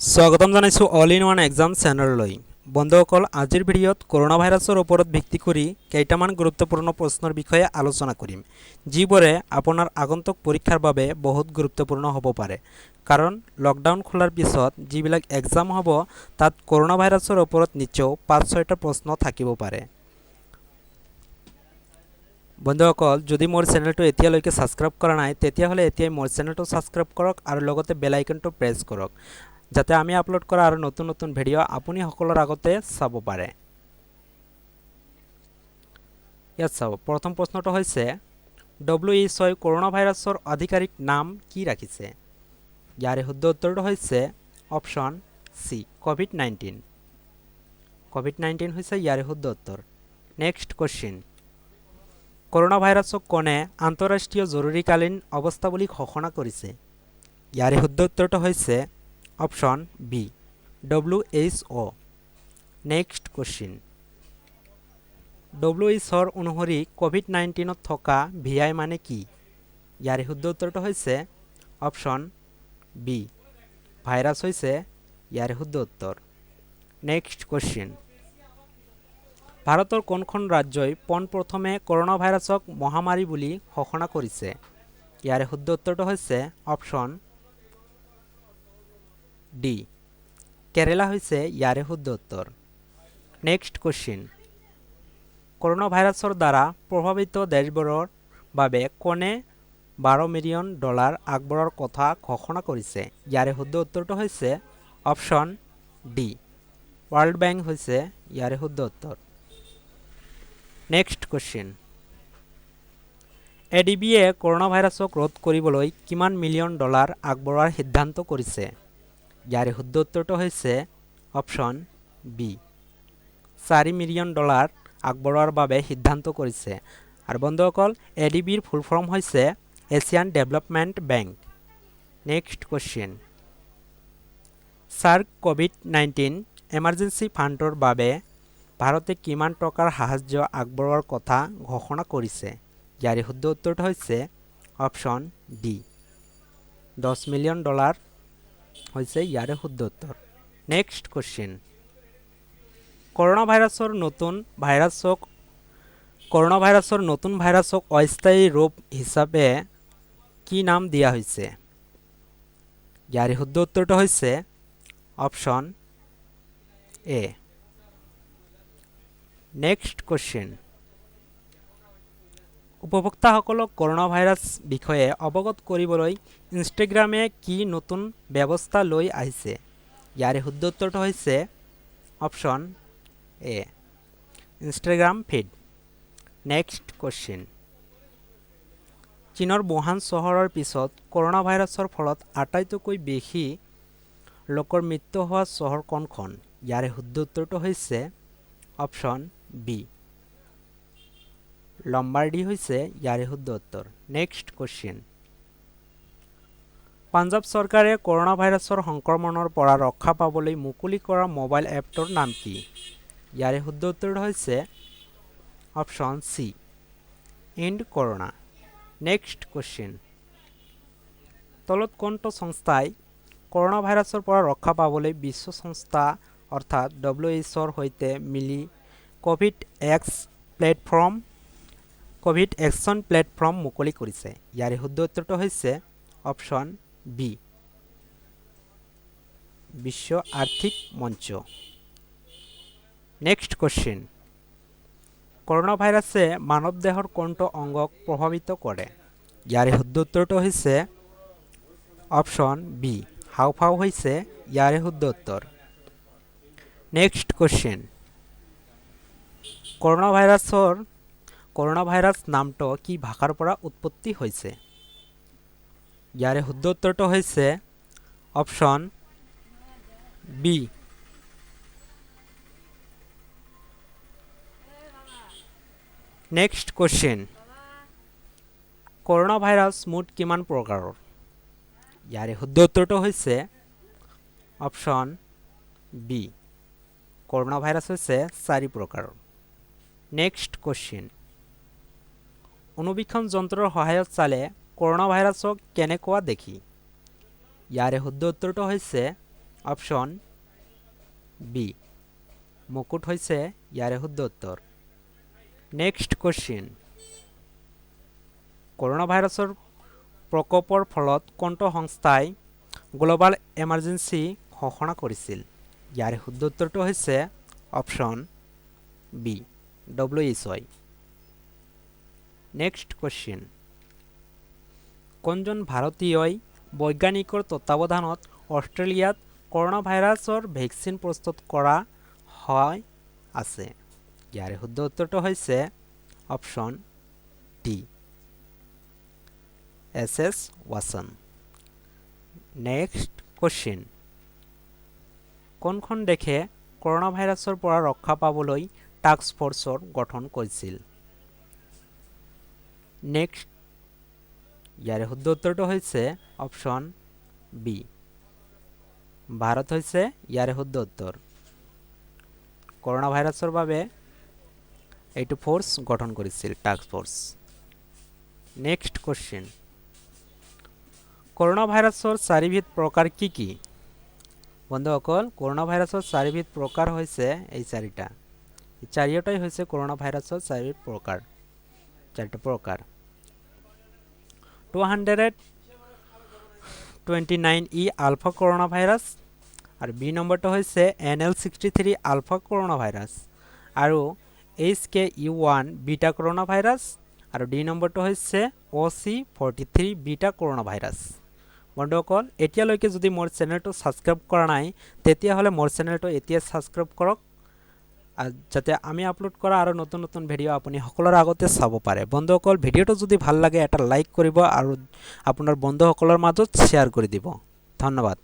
স্বাগতম জনাইছোঁ all in one exam চেনেললৈ। বন্ধুসকল, আজিৰ ভিডিঅ'ত কৰোণা ভাইৰাছৰ ওপৰত ভিত্তি কৰি কেইটামান গুৰুত্বপূৰ্ণ প্ৰশ্নৰ বিষয়ে আলোচনা কৰিম, যিবোৰে আপোনাৰ আগন্তুক পৰীক্ষাৰ বাবে বহুত গুৰুত্বপূৰ্ণ হ'ব পাৰে। কাৰণ লকডাউন খোলাৰ পিছত যিবিলাক এক্সাম হ'ব, তাত কৰোণা ভাইৰাছৰ ওপৰত নিশ্চয় পাঁচ ছয়টা প্ৰশ্ন থাকিব পাৰে। বন্ধুসকল, যদি মোৰ চেনেলটো এতিয়ালৈকে ছাবস্ক্ৰাইব কৰা নাই, তেতিয়াহ'লে এতিয়াই মোৰ চেনেলটো ছাবস্ক্ৰাইব কৰক আৰু লগতে বেল আইকনটো প্ৰেছ কৰক, যাতে আমি আপলোড কৰা আৰু নতুন নতুন ভিডিঅ' আপুনি সকলোৰ আগতে চাব পাৰে। ইয়াত চাব, প্ৰথম প্ৰশ্নটো হৈছে, ডব্লিউ এইচ অ'ই কৰোণা ভাইৰাছৰ আধিকাৰিক নাম কি ৰাখিছে? ইয়াৰে শুদ্ধ উত্তৰটো হৈছে অপশ্যন চি, ক'ভিড-19। ক'ভিড-19 হৈছে ইয়াৰে শুদ্ধ উত্তৰ। নেক্সট কুৱেশ্যন, কৰোণা ভাইৰাছক কোনে আন্তঃৰাষ্ট্ৰীয় জৰুৰীকালীন অৱস্থা বুলি ঘোষণা কৰিছে? ইয়াৰে শুদ্ধ উত্তৰটো হৈছে option B, WHO. Next question, WHO ৰ অনুসৰি ক'ভিড-19ত থকা ভি আই মানে কি? ইয়াৰে শুদ্ধ উত্তৰটো হৈছে অপশ্যন বি, ভাইৰাছ হৈছে ইয়াৰে শুদ্ধ উত্তৰ। নেক্সট কুৱেশ্যন, ভাৰতৰ কোনখন ৰাজ্যই পোনপ্ৰথমে কৰোণা ভাইৰাছক মহামাৰী বুলি ঘোষণা কৰিছে? ইয়াৰে শুদ্ধ উত্তৰটো হৈছে অপশ্যন ডি, কেৰেলা হৈছে ইয়াৰে শুদ্ধ উত্তৰ। নেক্সট কুৱেশ্যন, কৰোণা ভাইৰাছৰ দ্বাৰা প্ৰভাৱিত দেশবোৰৰ বাবে কোনে 12 মিলিয়ন ডলাৰ আগবঢ়োৱাৰ কথা ঘোষণা কৰিছে? ইয়াৰে শুদ্ধ উত্তৰটো হৈছে অপশ্যন ডি, ৱৰ্ল্ড বেংক হৈছে ইয়াৰে শুদ্ধ উত্তৰ। নেক্সট কুৱেশ্যন, এ ডি বিয়ে কৰোণা ভাইৰাছক ৰোধ কৰিবলৈ কিমান মিলিয়ন ডলাৰ আগবঢ়োৱাৰ সিদ্ধান্ত কৰিছে? ইয়াৰে শুদ্ধ উত্তৰটো হৈছে অপশ্যন বি, 4 মিলিয়ন ডলাৰ আগবঢ়োৱাৰ বাবে সিদ্ধান্ত কৰিছে। আৰু বন্ধুসকল, এ ডি বিৰ ফুল ফৰ্ম হৈছে Asian development bank. Next question, SAARC Covid-19 emergency ফাণ্ডৰ বাবে ভাৰতে কিমান টকাৰ সাহায্য আগবঢ়োৱাৰ কথা ঘোষণা কৰিছে? ইয়াৰে শুদ্ধ উত্তৰটো হৈছে অপশ্যন ডি, 10 মিলিয়ন ডলাৰ হৈছে ইয়াৰে শুদ্ধ উত্তৰ। নেক্সট কুৱেশ্যন, কৰোণা ভাইৰাছৰ নতুন ভাইৰাছক অস্থায়ী ৰূপ হিচাপে কি নাম দিয়া হৈছে? ইয়াৰে শুদ্ধ উত্তৰটো হৈছে অপশ্যন এ। নেক্সট কুৱেশ্যন, উপভোক্তাসকলক কৰোণা ভাইৰাছ বিষয়ে অৱগত কৰিবলৈ ইনষ্টাগ্ৰামে কি নতুন ব্যৱস্থা লৈ আহিছে? ইয়াৰে শুদ্ধ উত্তৰটো হৈছে option A, Instagram feed. Next question, চীনৰ wuhan চহৰৰ পিছত কৰোণা ভাইৰাছৰ ফলত আটাইতকৈ বেছি লোকৰ মৃত্যু হোৱা চহৰ কোনখন? ইয়াৰে শুদ্ধ উত্তৰটো হৈছে অপশ্যন বি, লম্বাৰ্ডি হৈছে ইয়াৰে শুদ্ধ উত্তৰ। নেক্সট কুৱেশ্যন, পাঞ্জাৱ চৰকাৰে কৰোণা ভাইৰাছৰ সংক্ৰমণৰ পৰা ৰক্ষা পাবলৈ মুকলি কৰা মোবাইল এপটোৰ নাম কি? ইয়াৰে শুদ্ধ উত্তৰটো হৈছে option C, and corona. Next question, তলত কোনটো সংস্থাই কৰোণা ভাইৰাছৰ পৰা ৰক্ষা পাবলৈ বিশ্ব সংস্থা অৰ্থাৎ ডব্লিউ এইচ অ'ৰ সৈতে মিলি কোভিড একশ্যন প্লেটফৰ্ম মুকলি কৰিছে? ইয়াৰে শুদ্ধ উত্তৰটো হৈছে অপশ্যন বি, বিশ্ব আৰ্থিক মঞ্চ। নেক্সট কুৱেশ্যন, কৰোণা ভাইৰাছে মানৱ দেহৰ কোনটো অংগক প্ৰভাৱিত কৰে? ইয়াৰে শুদ্ধ উত্তৰটো হৈছে অপশ্যন বি, হাওঁফাওঁ হৈছে ইয়াৰে শুদ্ধ উত্তৰ। নেক্সট কুৱেশ্যন, কৰোণা ভাইৰাছ নামটো কি ভাষাৰ পৰা উৎপত্তি হৈছে? ইয়াৰে শুদ্ধ উত্তৰটো হৈছে option B. Next question, corona virus মুঠ কিমান প্ৰকাৰৰ? ইয়াৰে শুদ্ধ উত্তৰটো হৈছে অপশ্যন বি, কৰোণা ভাইৰাছ হৈছে চাৰি প্ৰকাৰৰ। নেক্সট কুৱেশ্যন, অনুবীক্ষণ যন্ত্ৰৰ সহায়ত চালে কৰোণা ভাইৰাছক কেনেকুৱা দেখি? ইয়াৰে শুদ্ধ উত্তৰটো হৈছে অপশ্যন বি, মুকুট হৈছে ইয়াৰে শুদ্ধ উত্তৰ। নেক্সট কুৱেশ্যন, কৰোণা ভাইৰাছৰ প্ৰকোপৰ ফলত কোনটো সংস্থাই গ্ল'বাল এমাৰ্জেঞ্চি ঘোষণা কৰিছিল? ইয়াৰে শুদ্ধ উত্তৰটো হৈছে option B, WHO. Next question, কোনজন ভাৰতীয়ই বৈজ্ঞানিকৰ তত্ত্বাৱধানত অষ্ট্ৰেলিয়াত কৰোণা ভাইৰাছৰ ভেকচিন প্ৰস্তুত কৰা হৈ আছে? ইয়াৰে শুদ্ধ উত্তৰটো হৈছে option D, S S Watson. Next question, কোনখন দেশে কৰোণা ভাইৰাছৰ পৰা ৰক্ষা পাবলৈ টাস্ক ফ'ৰ্চৰ গঠন কৰিছিল? নেক্সট, ইয়াৰে শুদ্ধ উত্তৰটো হৈছে অপশ্যন বি, ভাৰত হৈছে ইয়াৰে শুদ্ধ উত্তৰ। কৰোণা ভাইৰাছৰ বাবে এইটো ফ'ৰ্চ গঠন কৰিছিল, task force. Next question, corona ভাইৰাছৰ চাৰিবিধ প্ৰকাৰ কি কি? বন্ধুসকল, কৰোণা ভাইৰাছৰ চাৰিবিধ প্ৰকাৰ হৈছে এই চাৰিটা। এই চাৰিওটাই হৈছে কৰোণা ভাইৰাছৰ চাৰিবিধ প্ৰকাৰ, চাৰিটা প্ৰকাৰ। 229 E alpha corona virus আৰু বি নম্বৰটো হৈছে NL63 alpha corona virus আৰু HKU1 beta corona virus আৰু ডি নম্বৰটো হৈছে OC43 beta corona virus. বন্ধুসকল, এতিয়ালৈকে যদি মোৰ চেনেলটো ছাবস্ক্ৰাইব কৰা নাই, তেতিয়াহ'লে মোৰ চেনেলটো এতিয়া ছাবস্ক্ৰাইব কৰক আৰু যাতে আমি আপলোড কৰা আৰু নতুন নতুন ভিডিঅ' আপুনি সকলোৰে আগতে চাব পাৰে। বন্ধুসকল, ভিডিঅ'টো যদি ভাল লাগে, এটা লাইক কৰিব আৰু আপোনাৰ বন্ধুসকলৰ মাজত শ্বেয়াৰ কৰি দিব। ধন্যবাদ।